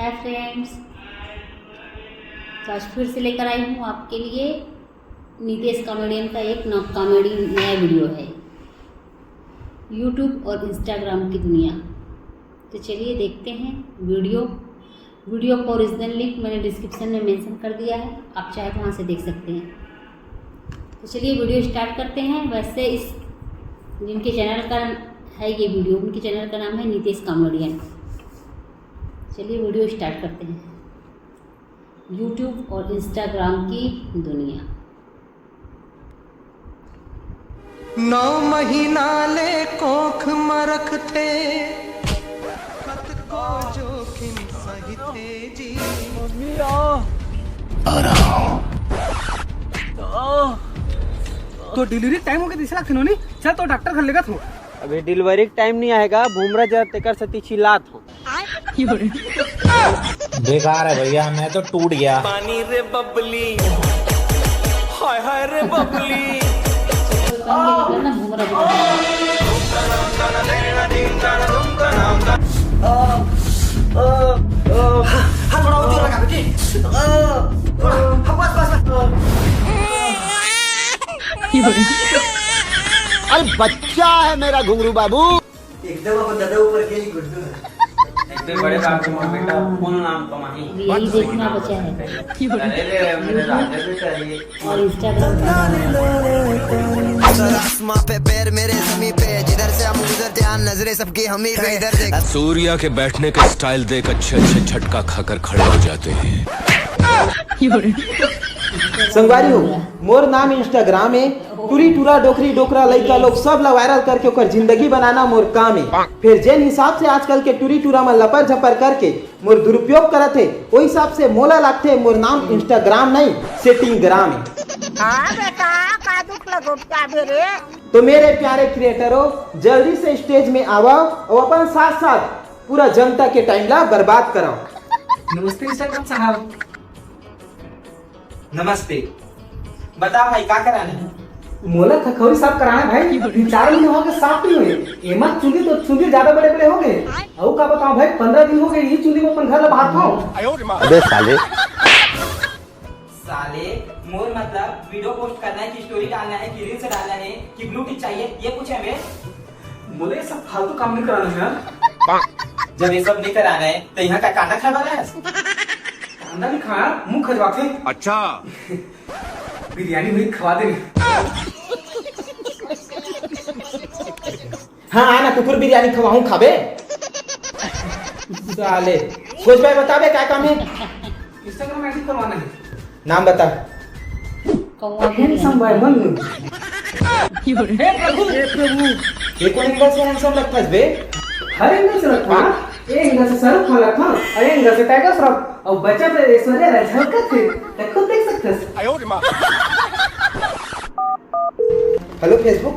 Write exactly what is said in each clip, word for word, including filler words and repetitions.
Hi friends, तो आज फिर से लेकर आई हूँ आपके लिए नितेश कॉमेडियन का एक न कॉमेडी नया वीडियो है, यूट्यूब और इंस्टाग्राम की दुनिया। तो चलिए देखते हैं वीडियो। वीडियो का ओरिजिनल लिंक मैंने डिस्क्रिप्शन में मेंशन कर दिया है, आप चाहे तो वहाँ से देख सकते हैं। तो चलिए वीडियो स्टार्ट करते हैं। वैसे इस जिनके चैनल का है ये वीडियो, उनके चैनल का नाम है नितेश कॉमेडियन। चलिए वीडियो स्टार्ट करते हैं। यूट्यूब और इंस्टाग्राम की दुनिया। नौ महीना ले कोख म रखथे, कतको जोखिम सहिथे जी। आ रहा हूँ। तो डिलीवरी टाइम हो गया, तीसरा खिनोनी। चल तो डॉक्टर घर लेगा तू। अभी डिलीवरी टाइम नहीं आएगा, भूमरा जरा तेकर से तीछी लात हो। बेकार है भैया, मैं तो टूट गया। पानी रे बबली, हाय हाय रे बबली। हाँ, थोड़ा और जोर लगा बेटी। थोड़ा, हाँ, बस, बस, बस। अरे बच्चा है मेरा घुंगरू बाबू। एकदम अपन दादा ऊपर के ही गुड्डू है। एक तो बड़े बाप के मोर बेटा फुल नाम कमाही। यही देखना बचा है। अरे रे मेरे राजा बेटा ये। और इंस्टाग्राम पर आसमां पे पैर मेरे जमीन पे, जिधर से हम गुजरते हैं नजरें सबकी हमी पे। इधर देख। सूर्या के बैठने का स्टाइल देख अच्छे अच्छे झटका खाकर खड़े हो जाते हैं। संगवारी हो, मोर नाम इंस्टाग्राम है। टूरी टूरा, डोकरी डोकरा, लइका लोग सब ला वायरल करके ओकर जिंदगी बनाना मोर काम है। फिर जेन हिसाब से आजकल के टूरी टूरा मन लपर झपर करके मोर दुरुपयोग करत हे, ओहि हिसाब से मोला लागथे मोर नाम इंस्टाग्राम नहीं, सेटिंग ग्राम है। हाँ बेटा, का दुख लगोटा बे रे? तो मेरे प्यारे क्रिएटरों, जल्दी से स्टेज में आवा और अपन साथ साथ पूरा जनता के टाइम ला बर्बाद कराओ। नमस्ते इंस्टाग्राम साहब। नमस्ते। बता भाई, का कराना है? मोला खखौरी साफ कराना है भाई। तीन चार महीने हो गए, साफ नहीं हुए। एमा चुंदी तो चुंदी ज्यादा बड़े बड़े हो गए। अउ का बताओ भाई, पंद्रह दिन हो गए, यही चुंदी में अपन घर ला बहात हूँ। अबे साले। साले, मोर मतलब वीडियो पोस्ट करना है कि स्टोरी डालना है कि रील्स डालना है कि ब्लू टिक चाहिए, ये पूछे बे। मोला ये सब फालतू काम नहीं कराना है यार। जब ये सब नहीं कराना है तो यहाँ का कांदा खाए वाला है? कांदा नहीं खाना, मुंह खजवाथे। अच्छा। बिरयानी हुई, खवा दे। हाँ, आना कुकुर बिरयानी खवाहूँ, खाबे? साले, सोच भाई, बताबे का काम है? इंस्टाग्राम आईडी करवाना है। नाम बता। कौआ Handsome boy मन्नू। हे प्रभु, हे प्रभु, ये कौन एंगल से हैंडसम लगता है बे? हर एंगल से लगता है। ए एंगल से शाहरुख खान लगता है, और ए एंगल से टाइगर श्रॉफ, और बच्चा पे ऐश्वर्या राय झलकत है, ते खुद देख सकते हैं। हेलो फेसबुक,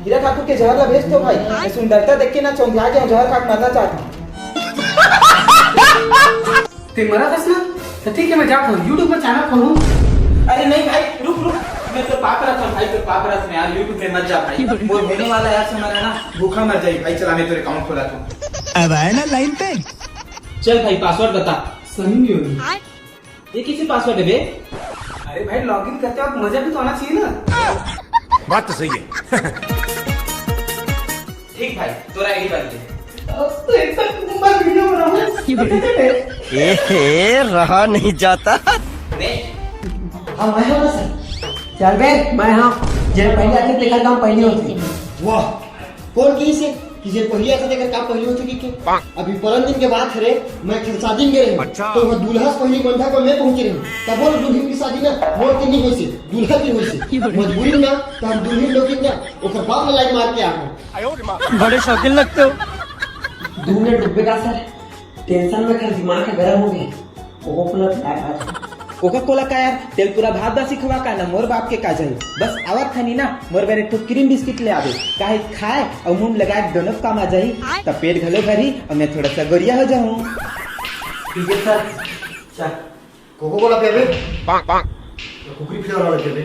हीरा ठाकुर के जहर ला भेज दो भाई। मैं सुंदरता देख के ना चौंधिया गया हूँ, जहर खा के मरना चाहता हूँ। ते मरा था ना? तो ठीक है, मैं जाता हूँ, YouTube पर चैनल खोलूँ। अरे नहीं भाई, रुक रुक, मैं तो पाप रहा था भाई, तो पाप रहा था यार, YouTube में मत जा भाई। मोर होने वाला यार से मरा ना, भूखा मर जाए भाई। चला, मैं तेरे अकाउंट खोला था। अब आए ना लाइन पे। चल भाई, पासवर्ड बता। सही नहीं होगी। ये किसी पासवर्ड है बे? अरे भाई, लॉगिन करते वक्त मजा भी तो आना चाहिए ना। बात तो सही है। ठीक भाई, तोरा आईडी बन गया। तो एक साथ मैं वीडियो बनाऊँ। ए हे, रहा नहीं जाता। ने हाँ, मैं हूँ ना सर। चल बे, मैं हाँ। जेला पहले आते तेकर काम पहले होते। वाह, कौन कही से कि जे पहले आते तेकर काम पहले होते कि के? अभी परन दिन के बात हरे, मैं खेत शादी में गए रहे। अच्छा। तो वहाँ दूल्हा से पहले मंडा पर मैं पहुँचे रहे। तब बोल दुल्हन की शादी ना मोर के नहीं होइसे, दूल्हा की होइसे। मजबूरी में ना, तो हम दुल्हन लोग ना, ओकर बाप में लाइन मार के आ गए। बड़े शौकीन लगते हो। दो मिनट रुक बेटा सर, टेंशन में कर दिमाग है गरम हो गया। कोको कोला पिला था। कोका कोला का यार, तेल पूरा भात बासी खवा का ना, मोर बाप के का जाई। बस आवत खानी ना, मोर बर एक ठो क्रीम बिस्किट ले आवे, काहे खाए और मुंह लगा के दोनों काम आ जाई, तब पेट घलो भरी और मैं थोड़ा सा गोरिया हो जाऊं। ठीक है सर, चल। कोको कोला पियाबे? पाक पाक। कुकरी फिरा वाला पियाबे।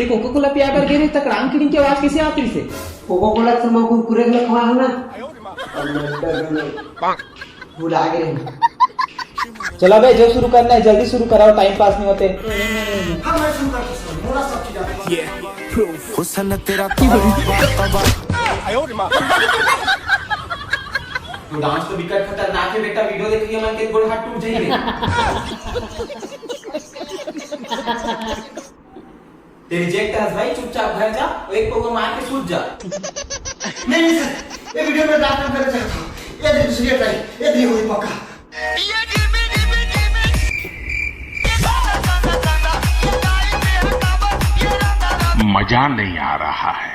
कोको कोला पिया बर गे रहे, तकड़ांग किड़िंग के आवाज कैसे आती से? कोको कोला से मैं कुरकुरे में खवा हूँ ना। और मैं डर गया। भुला गे रहे। चलो बे, जो शुरू करना है जल्दी शुरू कराओ, टाइम पास नहीं होते। हाँ, मैं शुरू करता हूँ। मोला सब चीज आता है। हुसन तेरा तबाह, तबाह। तो डांस तो बिकट खतरनाक है बेटा, वीडियो देख के मन के गोड़ हाथ टूट जाएंगे। तेरी जेब तहस भाई, चुपचाप घर जा और एक पौवा मार के सूत जा। नहीं, नहीं सर, ये वीडियो में डांस करना चाहता हूँ। ये दिन दूसरी ट्राई, ये दिन होगी पक्का। मजा नहीं आ रहा है।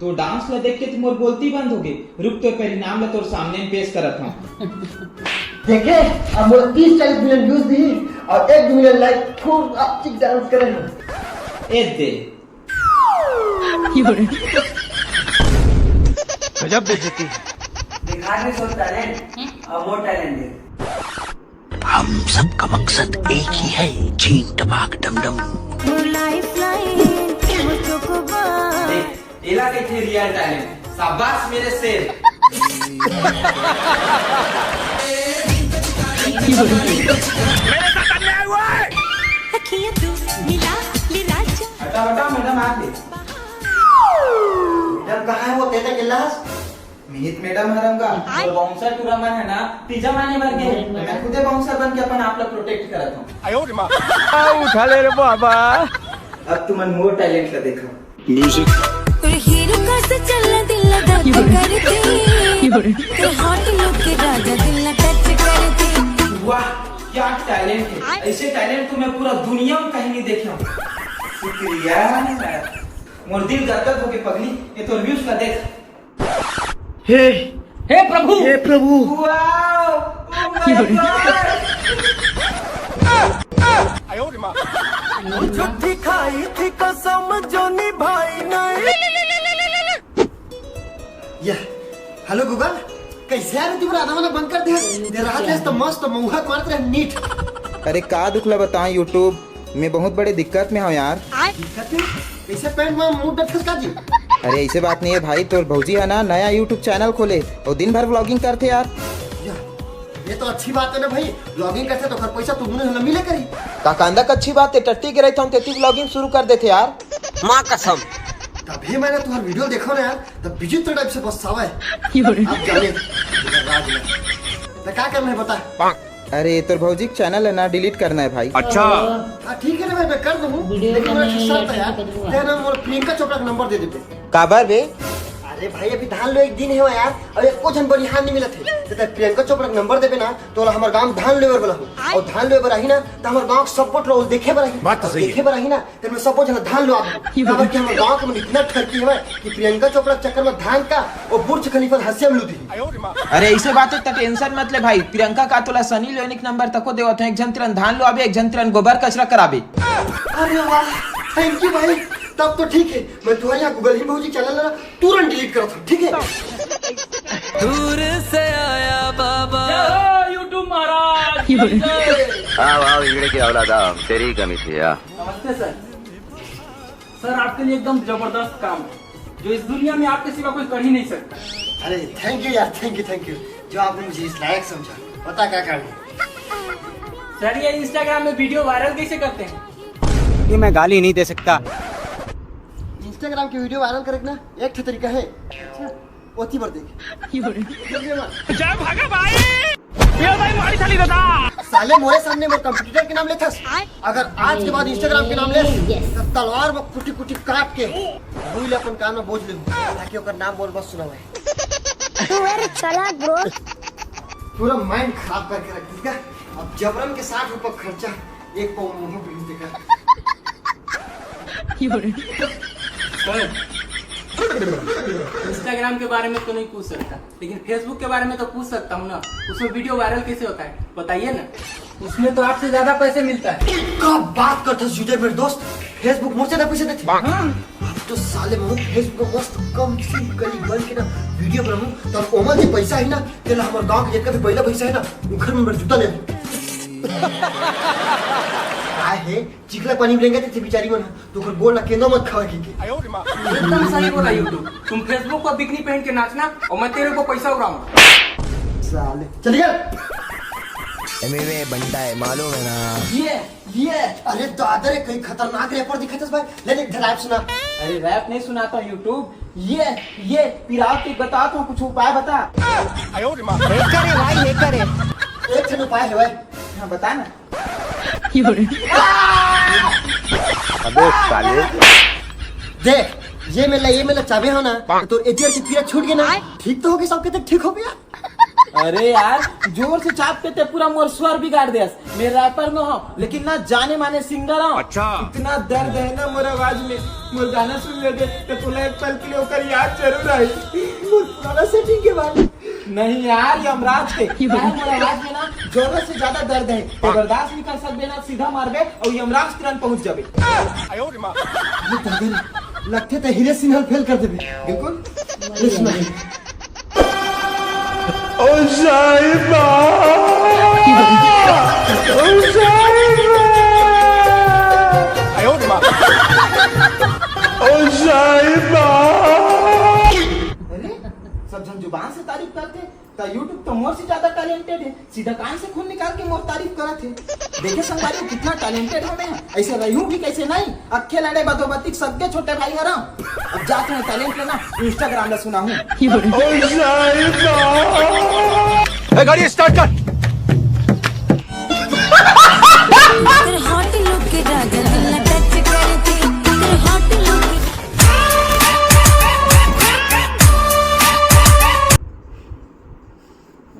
तो डांस ला देख के तो मोर बोलती बंद हो गई। रुक, तो परिणाम ला तोर सामने में पेश करत हूँ। देखे, अब मोर तीस चालीस मिलियन व्यूज दी और एक दो मिलियन लाइक, खूब अच्छी डांस करे हम। ए दे। गजब बेइज्जती। दिखा दे सो टैलेंट, अब वो टैलेंट दे। हम सबका मकसद एक ही है, छीन टपाक डम डम। वो लाइफ लाइन, वो चोकोबार। देख, एला कहिथे रियल टैलेंट। शाबाश मेरे शेर। अखियाँ तू मिला ले राजा। हटा, हटा, मैडम आ गई। मैडम कहाँ है वो तेरे गिलास? मिहित मैडम हरम का। और बाउंसर टूरा मन है ना, पिज्जा माने बर गे। मैं खुदे बाउंसर बन के अपन आप ला प्रोटेक्ट करत हूँ। आ, उठा ले रे बाबा। अब तुमन मोर टैलेंट ला देखो। म्यूजिक। तोर हीरो कस चलना दिल ला धक कर दे। तोर हॉट लुक के राजा दिल ला टच कर दे। वाह, क्या टैलेंट है। ऐसे टैलेंट तो मैं पूरा दुनिया में कहीं नहीं देखे हूँ। शुक्रिया। मोर दिल गदगद हो गए पगली, ये तो व्यूज का देख। हे, हे प्रभु। हे प्रभु। Wow! Oh my God! झूठी खाई थी कसम जो निभाई नहीं। ये, हेलो गूगल, कैसे यार तुम राधा वाला बंद कर दिया? तेरा हाथ है तो मस्त मऊहा मारत रहे नीट। अरे का दुख ला बताऊं YouTube, मैं बहुत बड़े दिक्कत में हूँ यार। दिक्कत में? कैसे पैंट में मुंह डटकस का जी? अरे ऐसे बात नहीं है भाई, तोर भौजी है ना नया YouTube चैनल खोले और दिन भर व्लॉगिंग करथे यार। या, ये तो अच्छी बात है ना भाई, व्लॉगिंग करथे तो ओकर पैसा तुमने हमें मिले करी। का कांदा का अच्छी बात है, टट्टी के रहता हूँ तेती व्लॉगिंग शुरू कर देथे यार। माँ कसम। तभी मैंने तुम्हारा वीडियो देखा ना यार, तब विचित्र टाइप से बस आवा है। आप जाने, राज में। तो क्या करना है बता? अरे तोर भौजी के चैनल है ना, डिलीट करना है भाई। अच्छा। हाँ ठीक है ना भाई, मैं कर दूँ, लेकिन मेरा एक शर्त है यार, तेरा ना मोर प्रियंका चोपड़ा का नंबर दे देबे। काबर बे? अरे भाई अभी धान लो एक दिन है यार, और एको झन बनिहार नहीं मिलत है। तो तें प्रियंका चोपड़ा का नंबर देबे ना, तो ओला हमर गांव धान लेबर वाला हो। और धान लेबर आही ना, तो हमर गांव के सब्बो टोला देखे बर आही। बात तो और सही है। देखे बर आही ना, तेन में सब्बो झन धान लुआ दो। काबर कि हमर गांव के मन इतना ठरकी हवय कि प्रियंका चोपड़ा के चक्कर में धान का और बुर्ज खलीफा हंसिया में लुदी। अरे ऐसे बात है, त टेंशन मत ले भाई, प्रियंका का तोला सनी लियोनी के नंबर तको देवत हूँ, एक झन तिरन धान लुआबे, एक झन तिरन गोबर कचरा कराबे। अरे वाह, थैंक यू भाई, तब तो ठीक है, मैं तुम्हारे यहाँ गूगल ही भौजी चैनल ना तुरंत डिलीट करत हूँ, ठीक है? दूर से आया बाबा। जय हो YouTube महाराज की जय। आओ आओ, हिजड़े की औलादा, तेरी ही कमी थी यार। नमस्ते सर। सर, आपके लिए एकदम जबरदस्त काम है, जो इस दुनिया में आपके सिवा कोई कर ही नहीं सकता। अरे थैंक यू यार, थैंक यू, थैंक यू, जो आपने मुझे इस लायक समझा। बता क्या करना है? सर, ये Instagram में वीडियो वायरल कैसे करते हैं? ये मैं गाली नहीं दे सकता। Instagram की वीडियो वायरल करे के ना एक ठे तरीका है। ओती बर देख। जय भागा भाई। ये भाई मारी थाली दादा। साले मोरे सामने मोर कंपटीटर के नाम लेथस। अगर आज के बाद Instagram के नाम लेस, तो तलवार में कुटी कुटी काट के भूल अपन कान में बोझ ले, ताकि ओकर नाम बोल बस सुना भाई। तू यार चालाक bro। पूरा माइंड खराब करके रख दिया। अब जबरन के साठ रुपए खर्चा, एक पाव मुंह बिल देकर। सर, Instagram के बारे में तो नहीं पूछ सकता, लेकिन Facebook के बारे में तो पूछ सकता हूँ ना। उसमें वीडियो वायरल कैसे होता है, बताइए ना। उसमें तो आपसे ज्यादा पैसे मिलता है। का बात करता झूठे मेरे दोस्त, Facebook मोर से ज्यादा पैसे देते। हाँ। तो साले महू Facebook में मस्त कम सिम कली बन के ना वीडियो बनाऊं, तब ओमा जे पैसा है ना, तेला हमर गांव के जितना भी बैला भैंसा है ना, उखर में जूता ले। काय है, चिखला पानी में लेंगे थे बिचारी मन, तो ओकर गोड़ ला केंदो मत खावा के। एकदम सही बोला YouTube। तुम Facebook पर बिकनी पहन के नाचना और मैं तेरे को पैसा उड़ाऊंगा। साले चल गया। एमवे बंटा है, मालूम है ना? ये ये अरे दादा रे, कई खतरनाक रैपर दिखाथस भाई। ले देख, रैप सुना। अरे रैप नहीं सुनाता हूँ YouTube। ये ये पिराव के बताता हूँ, कुछ उपाय बता। हैकर है भाई, हैकर है। एक ठन उपाय है भाई। हाँ बता ना। अबे साले। देख, ये मेला ये मेला चाबे हो ना, तो एतियर के पीरा छूट गया ना। ठीक तो हो गया, सबके तक ठीक हो गया। अरे यार, जोर से चाप के ते पूरा मोर स्वर बिगाड़ देस। मैं रैपर न हो, लेकिन ना जाने माने सिंगर हो। अच्छा। इतना दर्द है ना मोर आवाज में, मोर गाना सुन लेबे तो तोला एक पल के लिए ओकर याद जरूर आई। मोर पुराना सेटिंग के भाई। नहीं यार, यमराज के। यार, मोर आवाज में ना जरूरत से ज्यादा दर्द है, तो बर्दाश्त नहीं कर सकबे ना, सीधा मारबे और यमराज तुरंत पहुंच जाबे। ये दादा रे, लगथे ते हीरे सिन्हा फेल कर देबे। बिल्कुल। इस नहीं। ओ साहिबा, ओ साहिबा, ओ साहिबा। अरे, सब जन जुबान से तारीफ करथे, त YouTube तो मोर से ज्यादा टैलेंटेड है। सीधा कान से खून निकाल के मोर तारीफ करत हे। देखे संगवारी, कितना टैलेंटेड हो मैं। ऐसे रहूं भी कैसे नहीं, अक्खे लड़े बदोबतिक सबके छोटे भाई हरम। अब जात हूँ टैलेंट लेना, Instagram ला सुना हूँ। ओ साहिबा। ए, गाड़ी स्टार्ट कर। तेरे हॉट लुक के राजा दिल ना टच करती, तेरे हॉट लुक।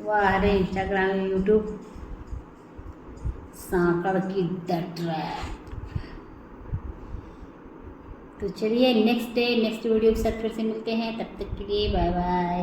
वाह रे Instagram, YouTube, सांकड़ की डट रहा है। तो चलिए, नेक्स्ट डे नेक्स्ट वीडियो के साथ फिर से मिलते हैं, तब तक के लिए बाय बाय।